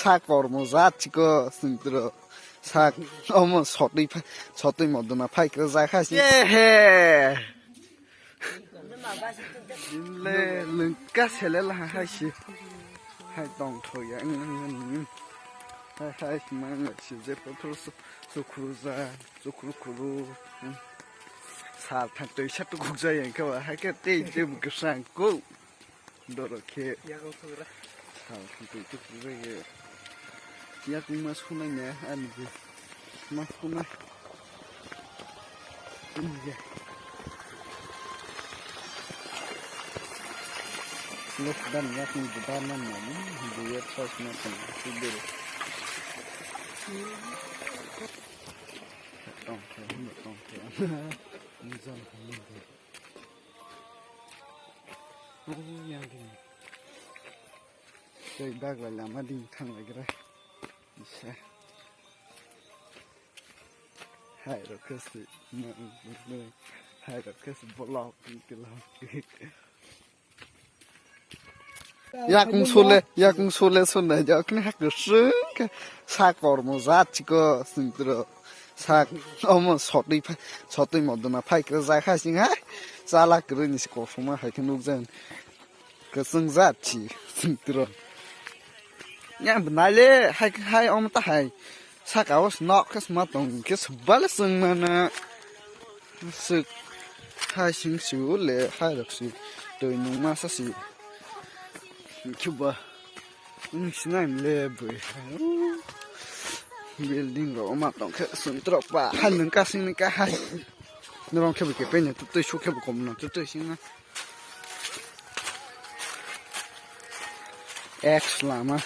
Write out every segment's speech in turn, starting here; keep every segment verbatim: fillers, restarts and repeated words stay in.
Sak kormo jat chiko sintro. Sak omo sotwi phai, sotwi modona phai kra jai kha si. Ehe. Le lengka sele la hai si. Hai tong tho ya. Hai hai mang si je photo su, su khuru ja, su khuru khuru. Sal thang twi sa tu khuk ja yang kha hai ke te te bu sang ko. Doro khe. Yakung sugra. Sal khe twi twi khe ye. Yakung ma sunai ne ani bi. Ma sunai. Ani ye. Lok dan yakung buda na na ni. Buya tros na kan. Sudir. Tong khe, tong khe. Ni jan khe ni. Oh, yang ding. Tei baglai lama ding thanglaigra. Isa. Hai rok khe si, hai rok khe si bolok, bolok. Yakung sole, yakung sole sonai jok ni hak sung khe sa kormo jat chiko sintro. Sak omo sotwi phai, sotwi modona phai khe jai kha sing hai. Chala kwrwi ni si kosoma hai khe nukjak. Kwchwng jat si sintro. Ya bwnai le hai hai omo ta hai. Saka o nok khe sma tong khe subale chwng mana. Suk hai sing su le hai rok si twi nung ma sa si. Khe ba. Wng sinai le bui. Building rok ma tong khe sintro pa hai nung ka sing ni ka hai. Norong khe bo khe pe ne tu twi su khe bo kom no tu twi sing na. X lama.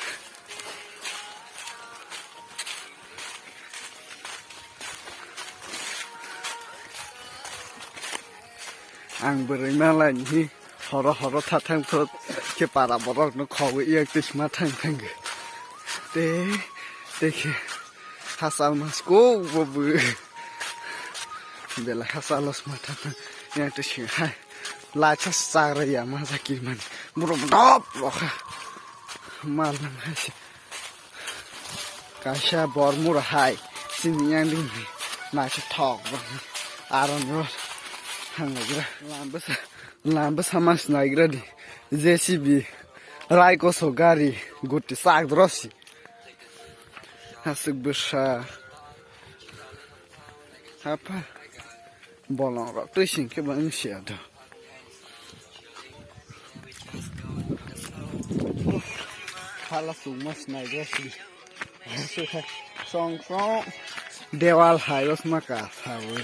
Ang bwrwi malai ni horo horo tha thang thot khe para borok no khogwi yak twi sma thang thang. Te te khe hachal mas ko bo bw. Belai hachalo sma thang thang yak twi sing hai. Lacha chagra ya ma ja kirmani. Borok dop rokha. Mal nang hai se. Kaisa bormura hai. Sini yang ding ni. Naisa thok bo. Aron ro. Hang lagi ra. Lamba sa. Lamba sama snaigra di. J C B. Rai koso gari. Guti sak drosi. Hasuk bwsa. Hapha. Bolong rok twi sing khe bo wng sia do. Hala sungma snai do si. Song song. Dewal hai os ma ka sa bo.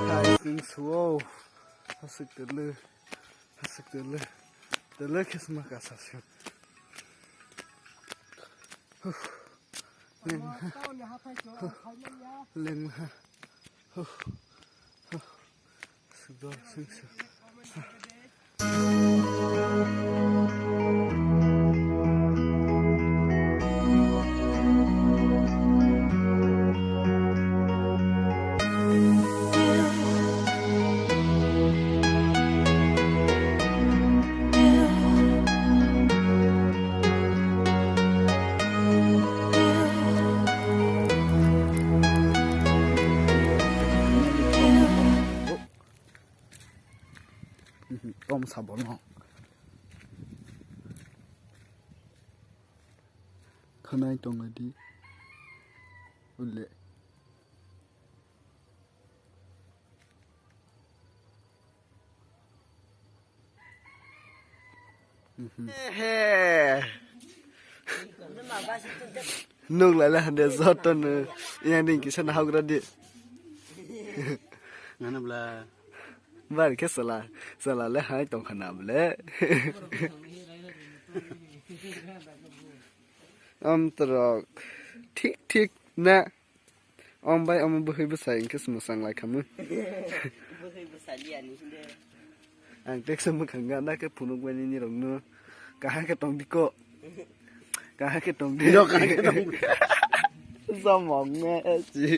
Hai, sing suo. Hasik tele. Hasik tele. Tele kisma kasasik. Huh. Lengha. Huh. Lengha. Huh. Huh. Sudor singsa. Tom sabono. Khanai tongadi. Ule. Ehe. Nuk lai lai hande joto no. Yang ding kisa na hagra di. Ngana bla. Bari khe sala, sala le hai tong khana bole. Am torok thik thik na. Om bai omo bwhwi bwsai hwnkhe se mwchang lai khamu. Bwhwi bwsai liya ni hinde. Ang teksa mwkhang gana khe phunuk mani nirokno. Kaham khe tong di ko. Kaham khe tong di. Nirok kaham khe tong di. Samok ne si.